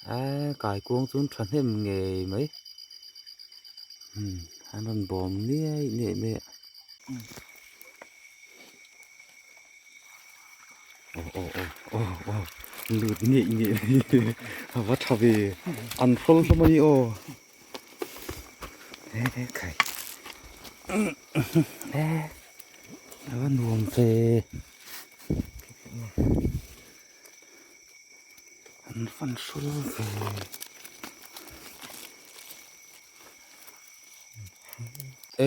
Eee kaikuang chu an thahnem ngei mai an rawn bawm niai niai mai a aw aw aw aw aw lut niaih niaih mai a va tha ve an hrawl hlawm a ni aw e khai e a va nuam ve. An fan hrul ve.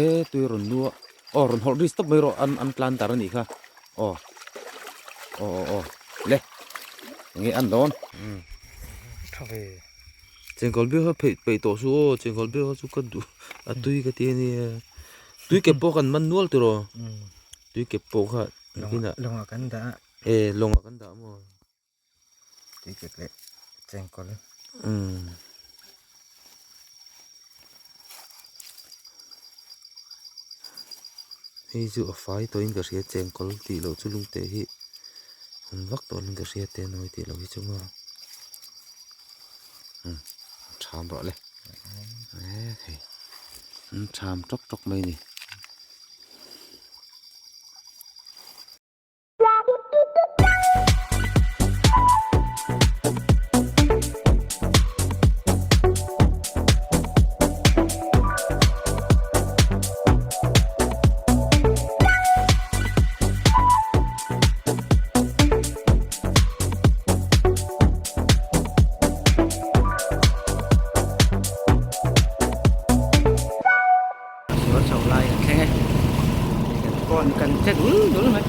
E tui rawn nu a aw rawn hawlh ri stop mai rawh an an tlan dar a nih kha aw aw aw aw le enge an dawn tha ve chengkawl bial kha pheih peih tawh suh aw chengkawl bial kha chu ka duh a tui ka ti a nia tui kep pawh kan man nual tiraw tui kep pawh kha nakinah lawngah kan dah a e lawngah kan dah maw. Tui kek leh chengkawl. Umm. Hei chu a fai tawhin ka hria chengkawl tih loh chu lungte hi awm vak tawh in ka hria te nawi tih loh hi chu maw umm tham rawh le e hei an tham tawk tawk mai a ni. Suar chho lai kan thleng e kan kawn kan che dul dul mai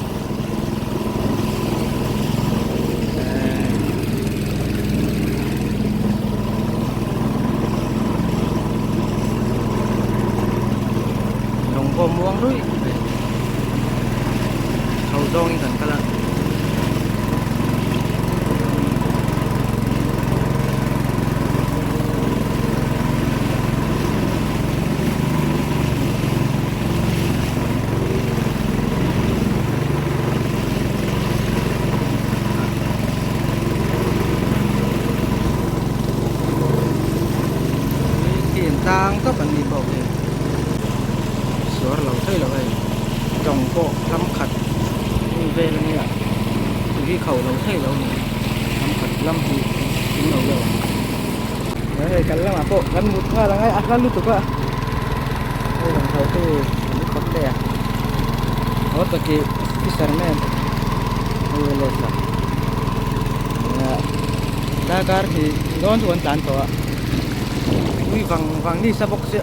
lawng pawh muang ruih mai chho zawngin kan kal a. Tlang tawp an ni bawk hei suar lo thei lo hei tawng pawh ram khat hmun vel ania tui hi kho lo thei lo a ni ram khat lam hi in lo deuh ang. Hei kal lamah pawh kan mut nghal ang a a hla lutuk a hei rawn tho tu an khawp te a haw taki fisherman hei a let la darkar hi dawn chu kan tlan tawh a tui vang vang ni sa bawk sia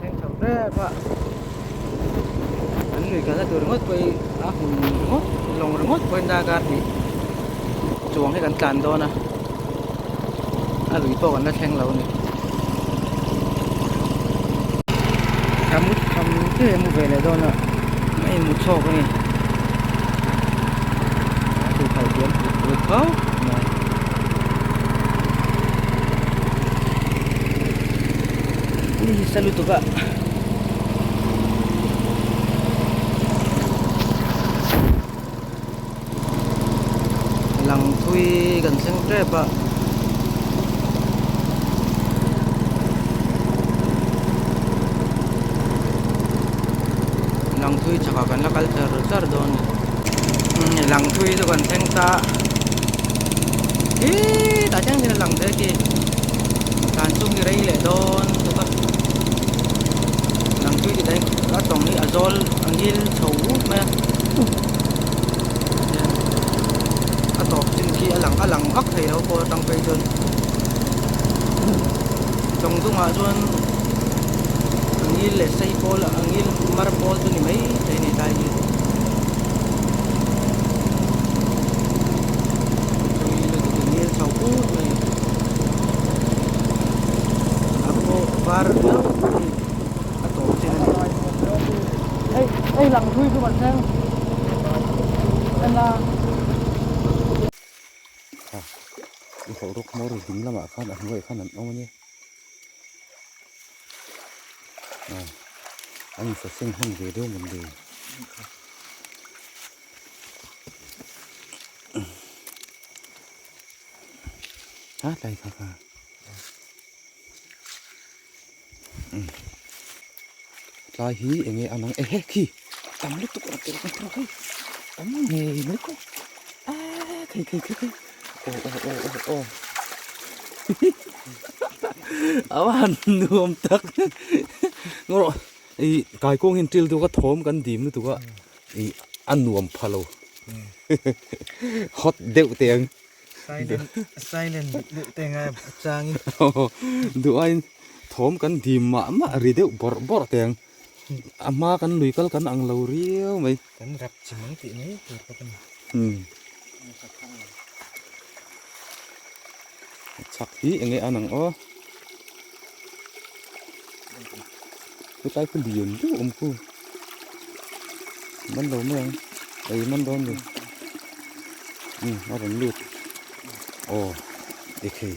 thleng chho tep a an lui kalna tur ringawt pawh hi a hmun ringawt lawng ringawt pawhin darkar hnih chuang hi kan tlan dawn a a lui pawh kan la thleng lo a ni ka mut kham chiah a mu ve leh dawn a a inmut chhawk a ni a tih khalh thiam put put khawp mai. Ni hi sa lutuk a. Lang thui kan thleng tep a. Lang thui chakah kan la kal char char dawn a ni. Lang thui chu kan thleng ta a. Hii tah chiang hian a lang ve khi tlan chung hi rei leh dawn tuk a lang thui tih dahin a tawng hi a zawl a ngil chho ut mai a a tawp chin khi a lang a lang vak thei lo pawh atang phei chuan tawng dungah chuan a ngil leh sei pawl a ngil mar pawl chu ni mai thei a ni tlai hi. Kha i hawh rawk hmawr ding lamah khan a hnuaiah khan an awm a nia an insaseng hman ve deuh mawn le. Ha tlai kha kha. Tlai hi enge a nang ehe khi tam lutuk a tel kan hei tam ngei mai ko a thei thei thei thei aw aw aw aw aw a va han nuam tak ngaw rawh ih kaikawng hian ṭil deuh a thawm kan dim lutuk a ih a nuam pha lo hot deuh teh ang. Silent silent duh deuh te ngai a changin. Duh aiin thawm kan dim mah mah ri deuh bawrh bawrh teh ang. A hma kan lui kal kan ang lo riau mai. Kan rap chi mai tih mai tur bawk a ni. Chhak hi enge an ang aw. Hetlai khu lian deuh awm khu. Man lo mai ang. Ei man dawn ni. Um a rawn lut. Aw ekhei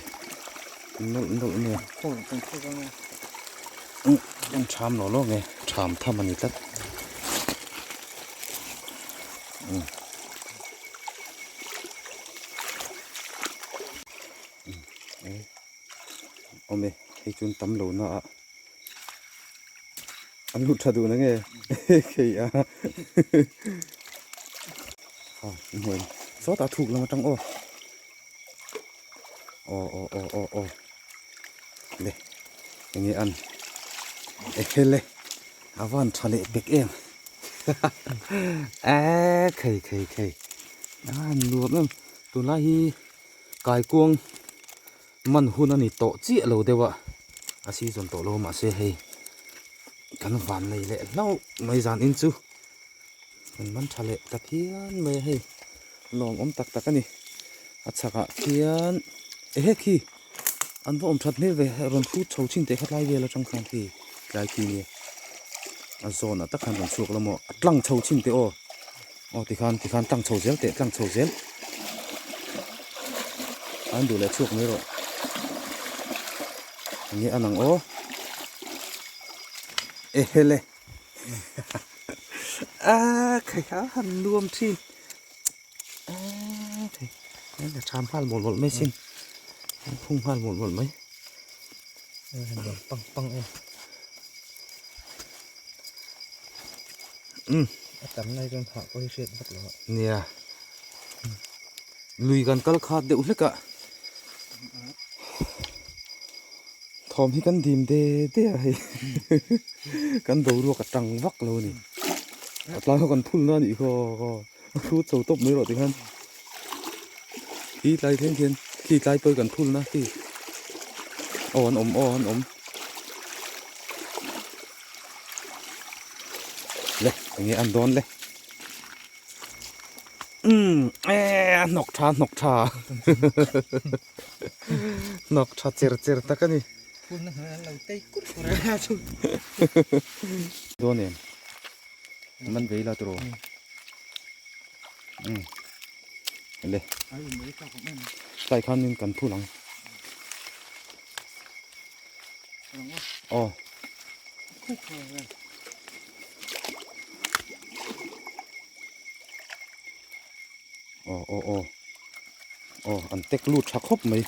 nawlh nawlh nge. Um an tham lo lo nge tham tham a ni tlat. Um. Awm e hei chuan tam lo na ah an lut tha duh na nge khei a ha hmuh em sawtah thuk lam atang aw aw aw aw aw aw le enge an ekhele a van tha leh pek em a khei khei khei a nuam em tunlai hi Kaikuang man hun a ni tawh chiah lo deuh a, a season tawh lo mahse hei kan van nei leh hlauh mai zan in chu kan man tha leh ta phian mai a hei lawmawm tak tak a ni a chhakah khian ehe khi an va awm that hmel ve rawn hrut chho chin teh kha tlai vel atang khan khi tlai khi nia a zawnah tak khan rawn chhuak la maw a tlang chho chin teh aw. Aw tikhan tikhan tlang chho zel teh tlang chho zel an duh leh chhuak mai rawh enge a nang aw ehele a khai a han nuam thin a thei a tham nghal mawlh mawlh mai sin an phung nghal mawlh mawlh mai pang pang em. Um. A tam lai chuan phah pawh hi hriat vak lo a. Nia. Lui kan kal khat deuh hlek a. Thawm hi kan dim de de a hei. Kan boruak a tang vak lo a ni. A tlai ho kan phul na a nih khaw khaw. A hrut chho tawp mai rawh tikhan. Khi tlai thleng khian khi tlai pawi kan phul na khi. Aw an awm aw an awm. Le enge an dawn le umm e a hnawk tha hnawk tha hnawk tha cher cher tak a ni dawn em man vei la turaw umm le tlai khanin kan phul ang. Aw. Aw aw aw. Aw an tek lut tha khawp mai.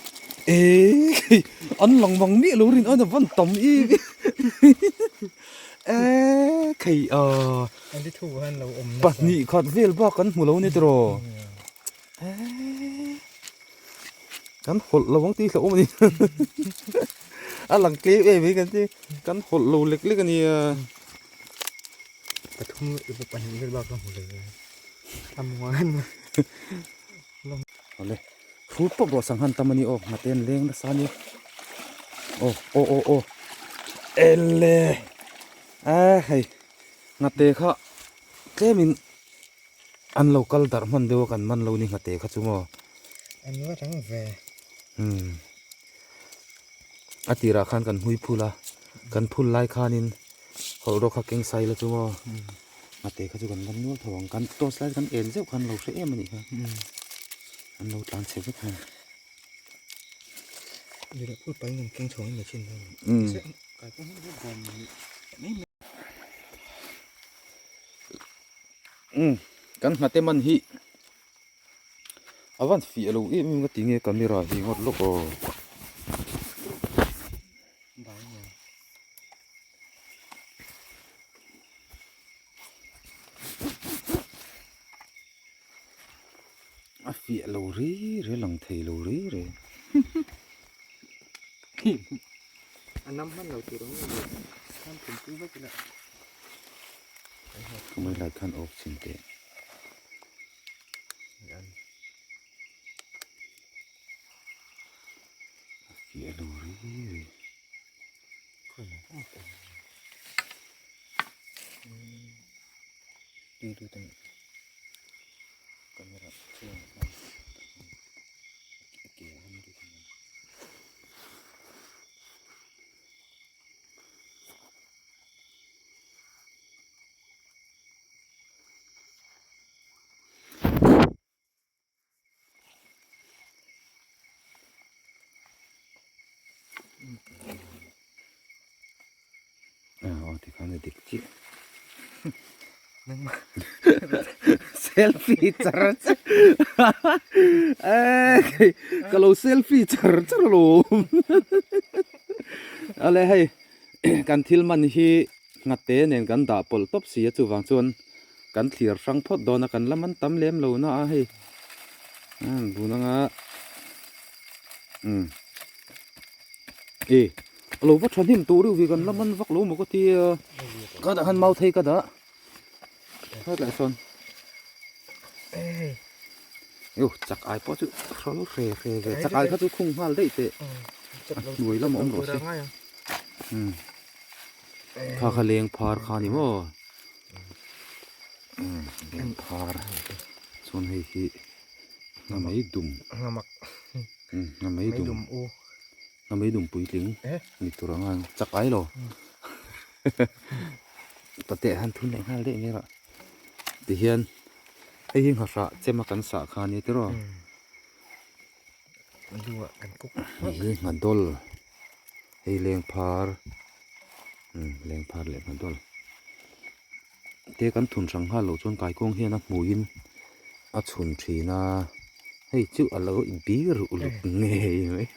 Eee an lang vang miah lo rin a van tam i. Eee khei a. Pahnih khat vel bak kan hmu lo ni tiraw. Eee. Kan hawlh lo ang tih hlauh awm a ni a lang tlem em mai kan ti kan hawlh lo lek lek a nia. Pathum emaw pahnih vel bak ka hmu lo a muan Awle hrut pawp rawh sanghan tam a ni aw nghate an leng nasa a nia aw aw aw aw ele a hei nghate kha tlemin An lo kal darh hman deuh a kan man lo ni nghate kha chu maw. An va rang ve. Umm. A tirah khan kan hmui phul a, kan phul lai khanin hawlh rawk kha keng sai la chu maw. Nghate kha chu kan man nual tho ang, kan torch light kan en zeuh khan lo hre em a nih kha. An lo tlan chhe vek hman. Lirah phul pain an keng chhuang in la chin dawn. Umm. Umm kan nghate man hi a van fiah lo em em ka ti nge camera hi ngawt lawk aw. fiah lo ri ri lang thei lo ri ri. A nam hman lo tur ang nge nam pum pui vek ila. Kamai lai khan off chin teh. A fiah lo ri ri. Tui lut a nih camera chhungah khan a ke a han lut a ni. Aw tikhan a dik chiah. Selfie char char ka lo selfie char char alawm. Ale hei kan thil man hi nghate nen kan dah pawlh tawp si a chuvang chuan kan thlir hrang phawt dawn a kan la man tam lem lo na a hei bun anga umm e a lo va thahnem tawh reuh ve kan la man vak lo maw ka tia ka dah khan mau thei ka dah hetlai sawn io chak ai pawh chu hrawl hre hre ve chak ai kha chu khung nghal daih teh a hnuai lamah awm rawh se umm kha kha leng phar kha ni maw. Leng phar chuan hei hi nghamei dum nghamei dum nghamei dum puitling ni tur anga chak ai lo pate han thun leh nghal daih mai a tihian hei hi nghahrah chema kan sah kha a nia tiraw hei hi nghadawl hei leng phar leng phar leh nghadawl. Te kan thun hrang nghal loh chuan kaikuang hian a hmuiin a chhun thin a, hei chu a lo inbir uluk ngei mai.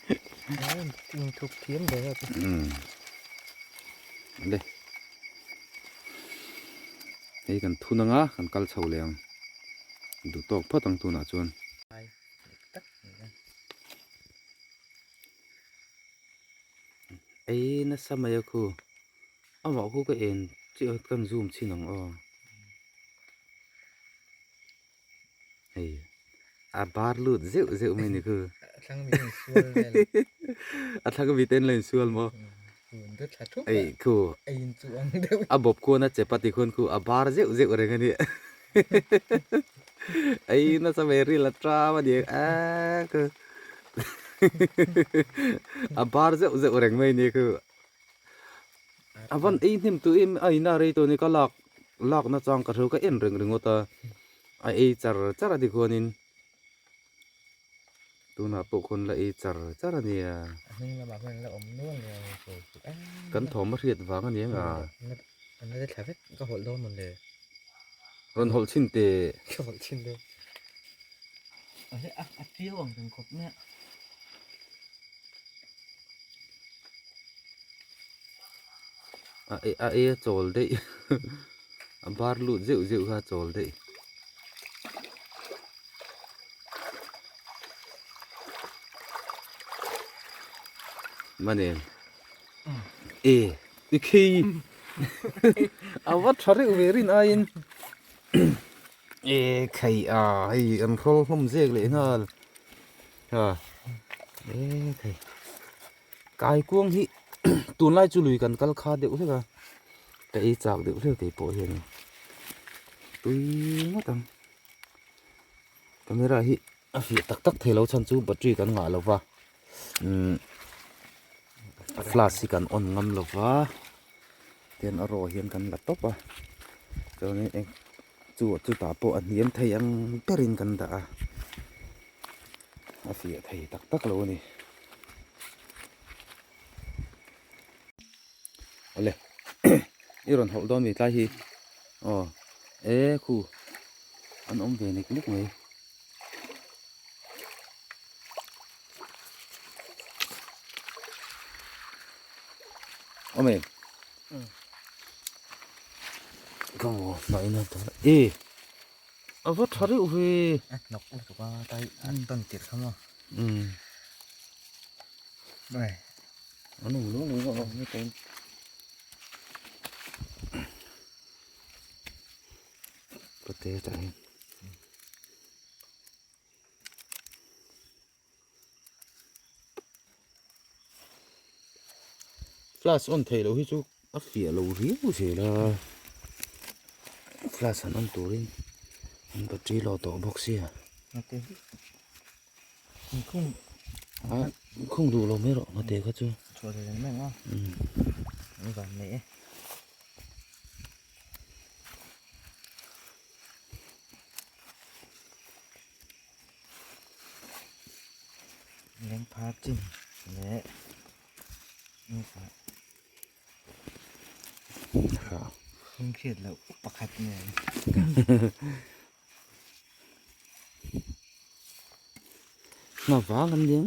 Le hei kan thun anga kan kal chho leh ang duh tawk phawt ang tunah chuan. Ei nasa mai a khu. Amah khu ka en chiah a kan zoom chhin ang aw. Hei a bar lut zeuh zeuh mai ni khu. A thlang mi in sual vel. A thlang mi ten la in sual maw. Ei khu. Ei in chu ang deuh. A bawp khuan a chep a ti khuan khu a bar zeuh zeuh reng a ni. Ei nasa mai ril a ṭam a ni a khu. A bar zeuh zeuh reng mai ni khu. A van ei hnem tu em a ina rei tawh a ni ka lak lak na chang ka hreu ka en reng ringawt a a ei char char a tikhuanin tunah pawh khawn la ei char char a nia a hnung lamah khuan la awm nual nia kan thawm a hriat vang a ni ang a an la thla vek ka hawlh dawn mawn le rawn hawlh chhin teh ka hawlh chhin dawn a chiau ang reng khawp mai a. A e a e a chawl daih a bar lut zeuh zeuh kha a chawl daih. Manen e i khi a va tha reuh ve rin aiin e khai a hei an hrawl hlawm zek leh nghal. Ha e thei kaikuang hi tunlai chu lui kan kal kha deuh hlek a ka ei chak deuh hlek tih pawh hian tui ngawt ang camera hi a fiah tak tak thei lo chhan chu battery kan ngah lo va umm flash hi kan on ngam lo va tian a raw hian kan la tawp a chuanin eng Chu chutah pawh a hniam thei ang berin kan dah a, a fiah thei tak tak lo a ni. Awle i rawn hawlh dawn mi tlai hi aw e khu an awm ve nek nek mai. Awm em? Ka maw hnaih na tur e A va tha reuh ve. A hnawk lutuk a tai a tawn tirh kha maw. Umm. Bai. An awm lo lo a awm hetah. Pate tah hian. Flash on theih loh hi chu a fiah lo riau zel a flash han on turin an battery low tawh bawk sia khung duh lo mai rawh ngate kha chu Lengphar chin leh hung hriat loh pakhat nen. Hna vang an nia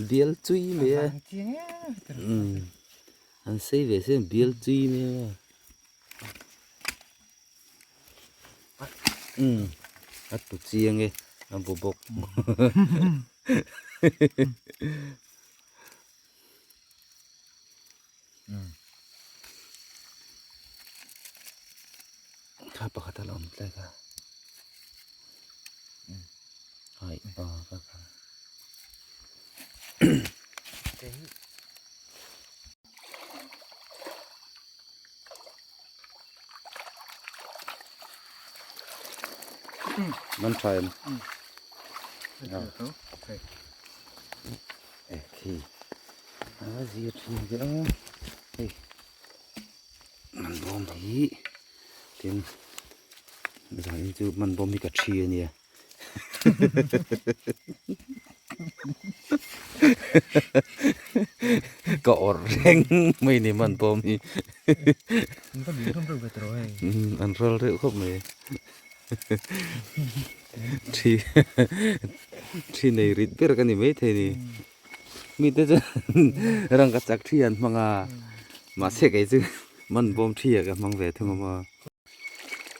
bial chui mai a an sei ve se bial chui mai a. Umm a tu chiang e a bu bawk kha pakhat a la awm tlek a hai pa ka kha. Man tha em? E khi a zir thin ve a hei man bawm hi tin zanin chu man bawm hi ka thi a nia. Ka awrh reng mai ni man pawm hi an ral reuh khawp mai thi thi nei rit ber ka ni maithei ni mite chuan rangka chak thi an hmang a mahse kei chu man bawm thi ah ka hmang ve thung a maw.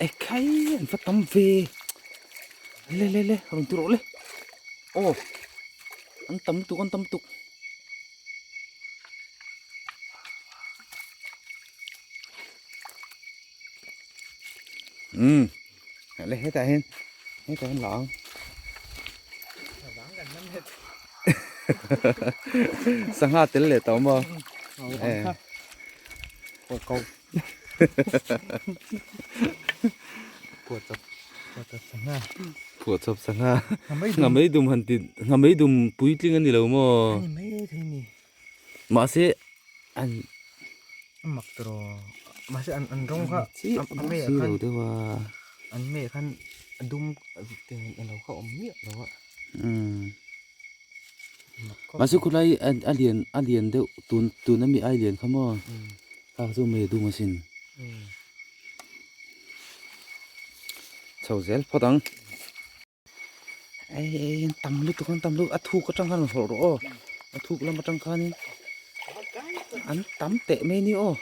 Ekhai an va tam ve le le le rawn ti rawh le aw an tam lutuk an tam lutuk umm le hetah hian hetah hian la ang sangha tel leh tawh maw Phuah chawp sangha. Nghamei dum han ti nghamei dum puitling a ni lo maw? Ani mai thei ni. Mahse an mak tawh mahse an an rawng kha a mei ah khan an mei ah khan a dum te a lo kha awm miah lo a. Umm. Mahse khulai a lian a lian deuh tun tun ami ai lian kha maw kha chu mei a dum asin chho zel phawt ang ei ei an tam lutuk an tam lutuk a thuk atang khan rawn hawlh rawh aw a thuk lam atang khanin an tam teh mai ni aw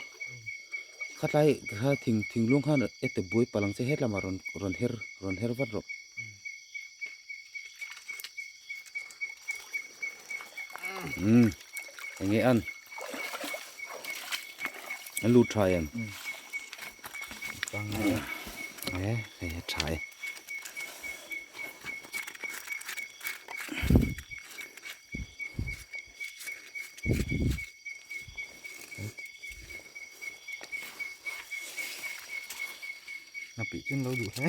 khatlai kha thing thinglung khan ete buai palh ang che hetlamah rawn rawn her rawn her vat rawh. Umm eng nge an an lut tha em e hei a tha e Ngapih chu an lo duh hle.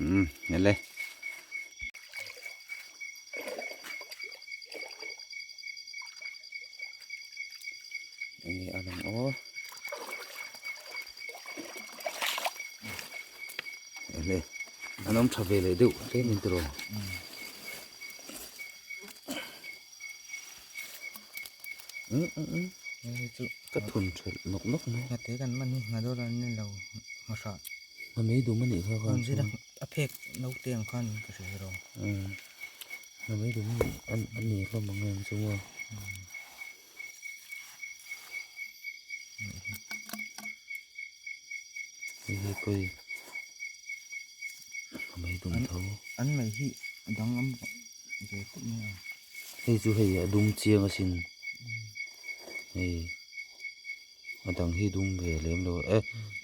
Umm ele. Enge a lang aw. Ele an awm tha ve leh deuh tlem in tiraw. Ka thun thelh nawk nawk mai. Ngate kan man hi ngha dawn an ni lo ngha hrah. Ngha mei dum a nih kha khan chuan. A phek naute ang khan ka hria ro. Ngha mei dum a ni hlawm ang em chu maw. Hei hi pawi a mei dum tho. An mei hi a danglam ve khawp mai a. Hei chu hei a dum chiang asin. Hei a dang hi dum ve lem lo e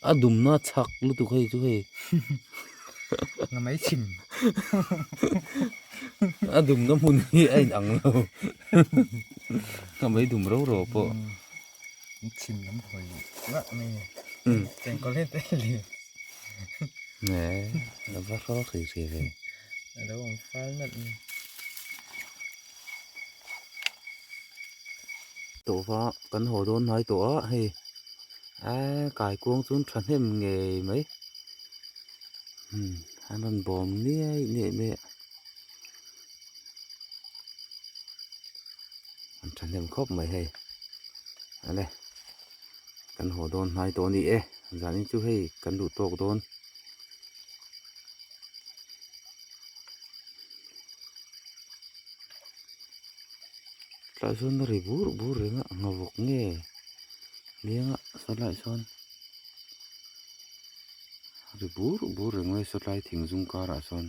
a dumna chhak lutuk hei chu hei. Nga mai chhim. A dumna hmun hi a inang lo. Nga mai dum ro ro pawh. Chhim lam hawi ngah mai ni. Chengkawl hi te li. Nge a va hrawk ri ri ve. A lo awm fal nalh ni. Tawh va kan haw dawn hnai tawh a hei eee kaikuang chuan thahnem ngei mai an rawn bawm niai niai mai a an thahnem khawp mai hei ale kan haw dawn hnai tawh a ni e zanin chu hei kan duh tawk dawn. Tlai sawn a ri bur bur reng a nghavawk nge leng a sawtlaiah sawn a ri bur bur reng mai sawtlai thing zum karah sawn.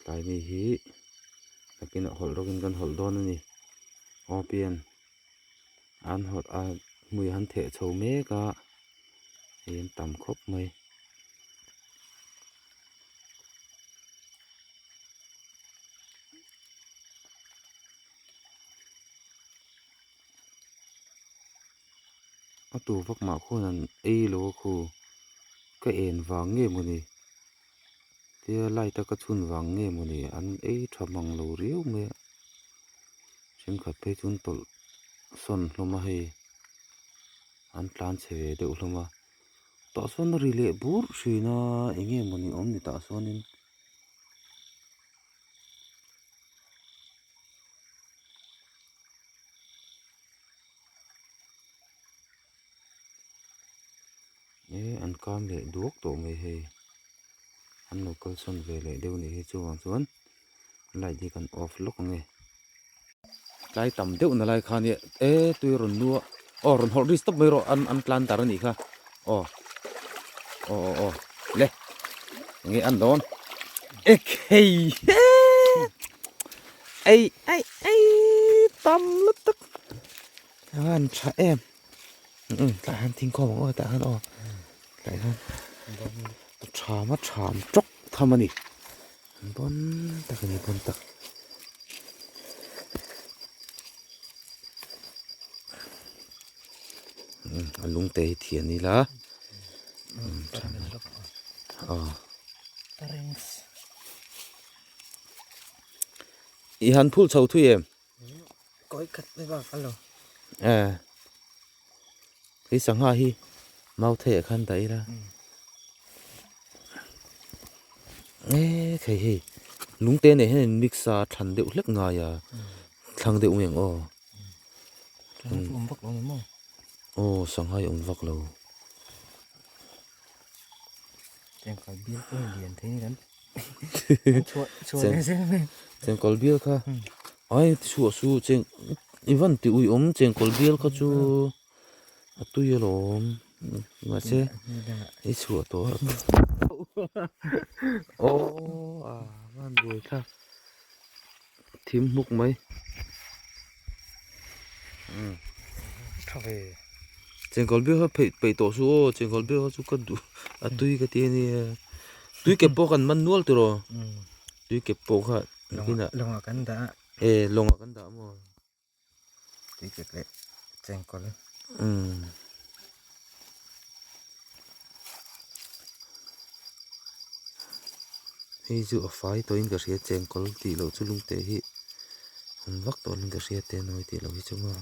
Tlai mi hi nakinah hawlh rawkin kan hawlh dawn a ni aw pian an hawlh a hmui an theh chho mek a hei an tam khawp mai. A tu vak mah khuan an ei lo a khu ka en vang nge mawni tia light a ka chhun vang nge mawni an ei tha mang lo riau mai a thenkhat phei chuan tawlh sawn hlawm a hei an tlan chhe ve deuh hlawm a tah sawn a ri leh bur thin a eng nge mawni awm ni tah sawnin. E an kam leh duak tawh mai hei an lo kalsawn ve leh deuh anih hi chuvang chuan light hi kan off lawk ang e tlai tam deuh na lai kha nia e tui a rawn nu a aw rawn hawlh ri stop mai rawh an an tlan dar anih kha aw aw aw aw le enge an dawn ekhei ei ei ei tam lutuk a van tha em tlai hian thingkhawm ang aw tah hian aw tlai hian tham a tham tawk tham a ni bawn tak a ni bawn tak a lung te hi thian ila aw i han phul chho thui em Kawi khat mai bak a lo. Eh. Hei sangha hi mau thei ah khan dah ila. Eh thei hei lungte nei hian in mix a thlan deuh hlek ngai a. Thlang deuh mai ang aw. Sangha chu awm vak lo ni maw? Aw sangha hi awm vak lo. Chengkawl bial pawh hi lian thei ni kan chhuah chhuah leh zel mai. Chengkawl bial kha ai chhuah su cheng i van ti ui awm chengkawl bial kha chu a tui alawm mahse i chhuah tawh a aw a van buai thlak thim hmuk mai. Tha ve. Chengkawl bial kha pheih peih tawh suh aw chengkawl bial kha chu ka duh a tui ka ti a nia tui kep pawh kan man nual tiraw tui kep pawh kha nakinah lawngah kan dah a e lawngah kan dah maw tui kep leh chengkawl hei chu a fai tawhin ka hria chengkawl tih loh chu lungte hi awm vak tawh in ka hria te nawi tih loh hi chu maw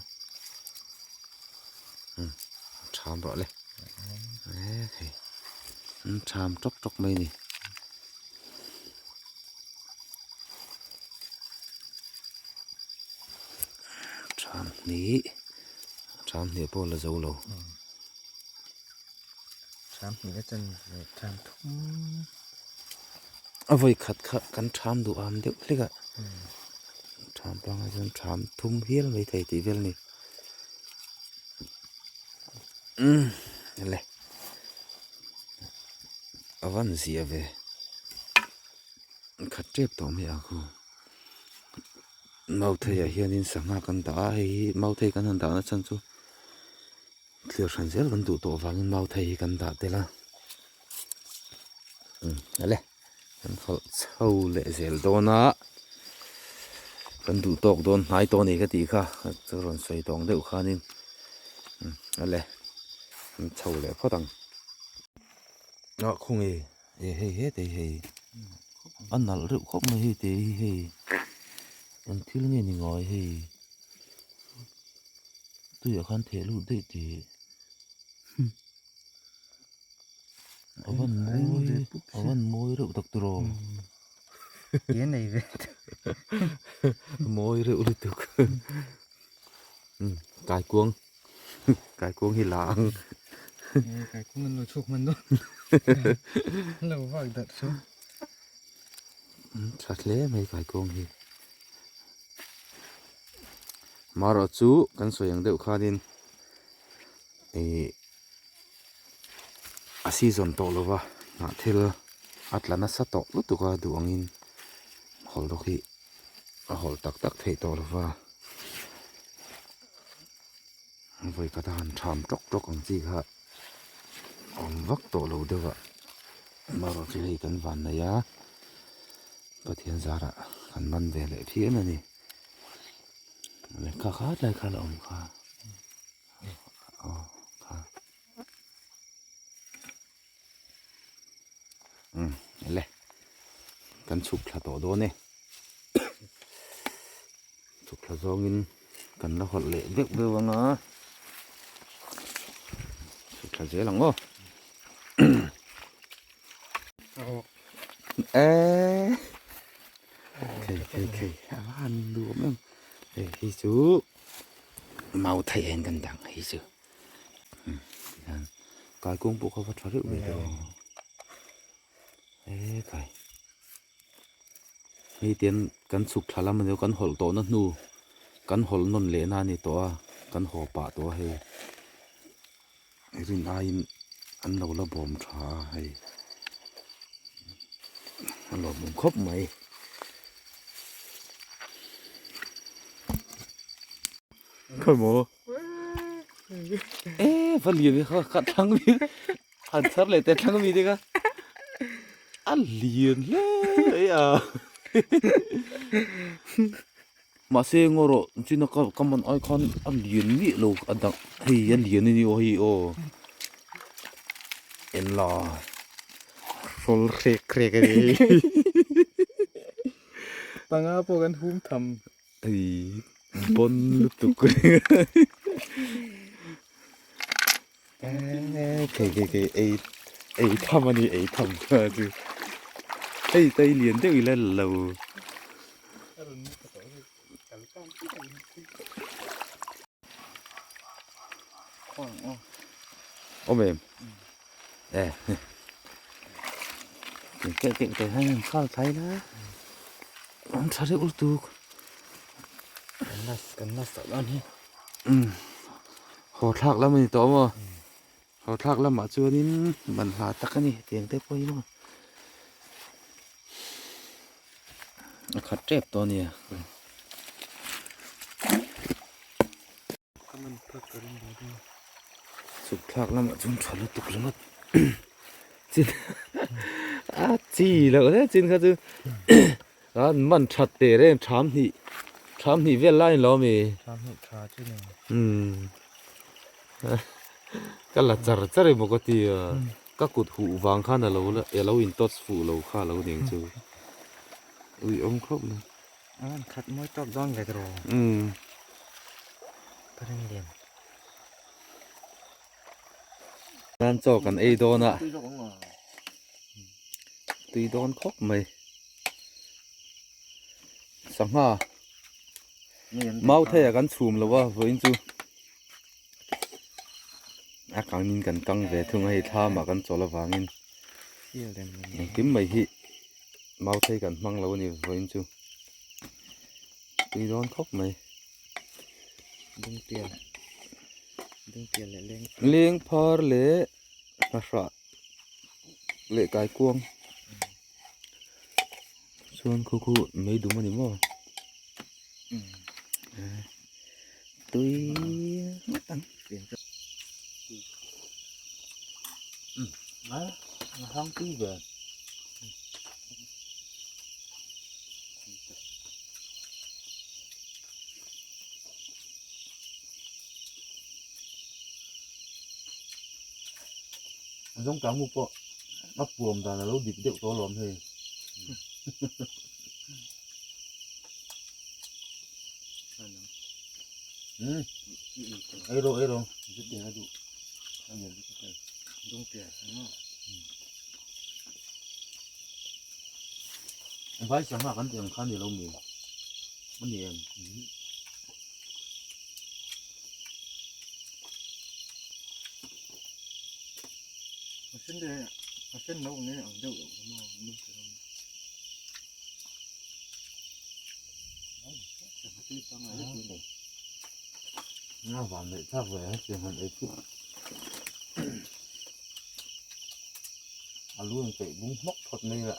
umm tham rawh le eh hei an tham tawk tawk mai a ni. Tham hnih tham hnih pawh la zo lo. Tham hnih a chan ve tham thum. A vawi khat kha kan tham duh am deuh hlek a. Ṭham pangngai chuan ṭham thum hial mai thei tih vel a ni. Umm le a van zia ve khat tep tawh mai ang khu mauthei ah hianin sangha kan dah a hei hi mauthei kan han dahna chhan chu thlir hran zel kan duh tawh vangin mauthei hi kan dah tel a umm le. Kan hawlh chho leh zel dawn a, kan duh tawk dawn hnai tawh a ni ka tih kha chu rawn sawi tawng deuh khanin awle kan chho leh phawt ang. Ah khawnge e hei hetei hei a nalh reuh khawp mai hei te hi hei eng thil nge ni ngai hei tuiah khan theh lut daih tih. A van mawi a van mawi reuh tak tur aw Ke nei ve mawi reuh lutuk kaikuang kaikuang hi la ang kaikuang an lo chhuak hman dawn an lo vak darh chu tha hle mai kaikuang hi marawh chu kan sawi ang deuh khanin ih a season tawh lo va hnah thil a tla nasa tawh lutuk a duh angin hawlh dawk hi a hawlh tak tak theih tawh lo va vawi khat a han tham tawk tawk ang chi kha a awm vak tawh lo deuh a amaherawhchu chu hei kan van nei a Pathian zarah kan man ve leh phian a ni lehkha kha tlai kha la awm kha. Umm le kan chhuk thla tawh dawn e chhuk thla zawngin kan la hawlh leh deuh deuh ang a chhuk thla zel ang aw eee khei khei khei a han nuam em hei hi chu. Mau thei en kan dang hei chu tihian kaikuang pawh kha va tha reuh ve tawh e kai hei tian kan chhuk thla lam ania kan hawlh tawh na hnu kan hawlh nawn leh na a ni tawh a kan haw pah tawh a hei rin aiin an lo la bawm tha a hei a lawmawm khawp mai. Khawi maw e va lian ve kha kha thlang mi han chhar leh teh thlang mi te kha a lian hle mai a mahse ngaw rawh china ka ka man ai khan a lian miah lo a dang hei a lian a ni aw hei aw en la hrawl hrek hrek a ni. Panga pawh kan hum tham. Hei bon lutuk khei khei khei ei ei tham a ni ei tham chu hei tei lian deuh ila lo. Awm em e keng keng te hian khal thai la an tha reuh lutuk kan la sak dawn hi um haw thlak lam a ni tawh maw haw thlak lamah chuanin man hla tak a ni tiang te pawh hi maw a khat tep tawh a nia. Chhuk thlak lamah chuan tha lutuk ringawt chin a chi loh hle chin kha chu an man that teh reng tham hnih tham hnih vel lai lo ami tham hnih tha chu ni umm ka la char char emaw ka ti a ka kut huh vang khan alo la alo in touch fuh lo kha alo ning chu ui awm khawp mai. An khat mawi tawk dawn ve tawh. Umm. Ka ring lian. Nan chaw kan ei dawn a. Tui dawn khawp mai. Sangha. Mau thei a kan chhum lo a vawiin chu. A kangin kan kang ve thung a hei thlam ah kan chawl avangin. Engkim mai hi. Mau thei kan hmang lo a ni vawiin chu. Tui dawn khawp mai. Dungtial. Dungtial leh leng. Leng phar leh hnahrah leh kaikuang. Chuan khu khu mei dum a ni maw? Tui ngawt ang. A hang tui ve. Zawngtah mu pawh a puam dan a lo dik deuh tawh alawm hei. Ei rawh ei rawh. Vai sangha kan tih ang kha a ni lo mi? A ni em? A sen te a sen lo nge ang deuh lo maw nung te lo. Nga van neih thlak ve hetiang han ei chu a lu in peih bung hmawk phawt mai la.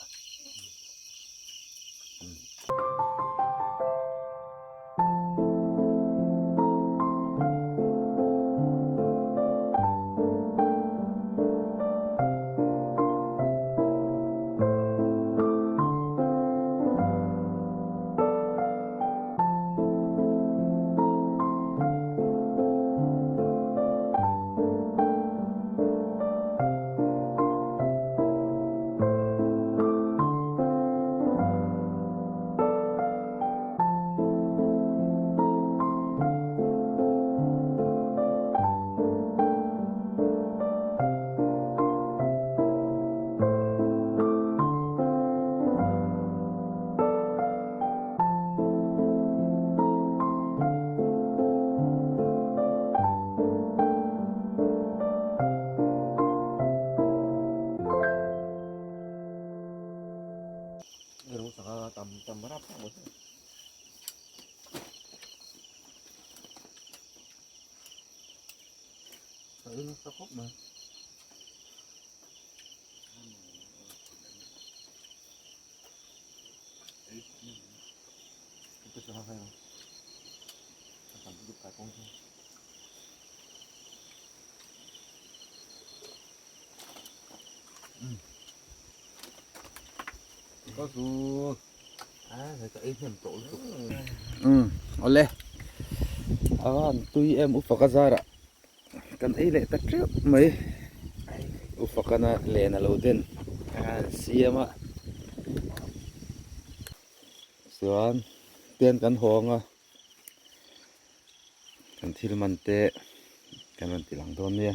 Awle a van tui em ufaka zarah kan ei leh ta teuh mai ufakana len a lo den a siam a chuan pen kan hawng a kan thil man te kan rawn ti lang dawn nia.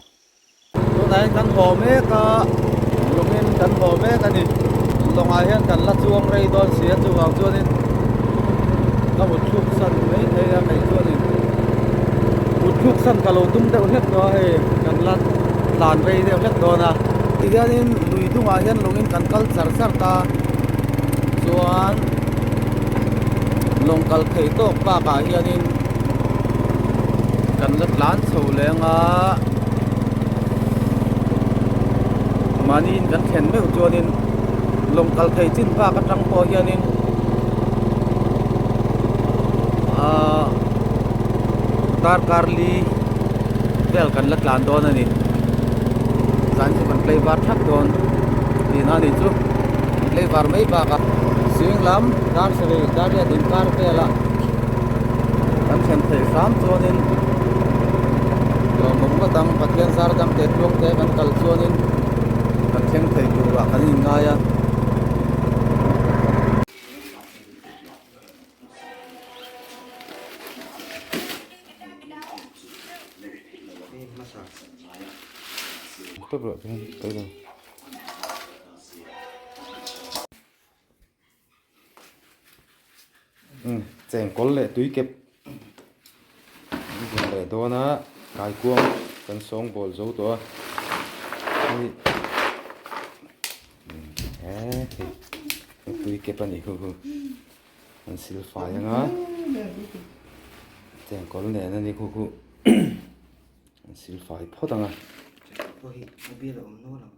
Tunah hian kan haw mek a, lawngin kan haw mek a ni. Lawngah hian kan la chuang rei dawn si a, chuvang chuanin ka mut thluk san mai thei a, kei chuanin mut thluk san ka lo tum deuh hlek tawh a hei kan la tlan rei deuh hlek dawn a. Tihianin lui dungah hian lawngin kan kal char char ta chuan lawng kal theih tawk bakah hianin kan la tlan chho leng a mahni in kan thlen meuh chuanin lawng kal thei chin bak atang pawh hianin ahh darkar li vel kan la tlan dawn a ni zan chu kan play var thak dawn tihna a nih chu play var mai bakah zing lam dar sarih dar riat inkar velah. Kan thlen theih hram chuanin lawmawm ngawt ang Pathian zar dang te tluang te kan kal chuanin kan thleng thei turah kan inngai a. Chengkawl leh tui kep an zin leh dawn a kaikuang kan sawng bawl zo tawh a hei he hei tui kep a ni hu hu an sil fai ang a. Chengkawl nen a ni khu khu an sil fai phawt ang a. Pawh hi a bial a awm nual ang.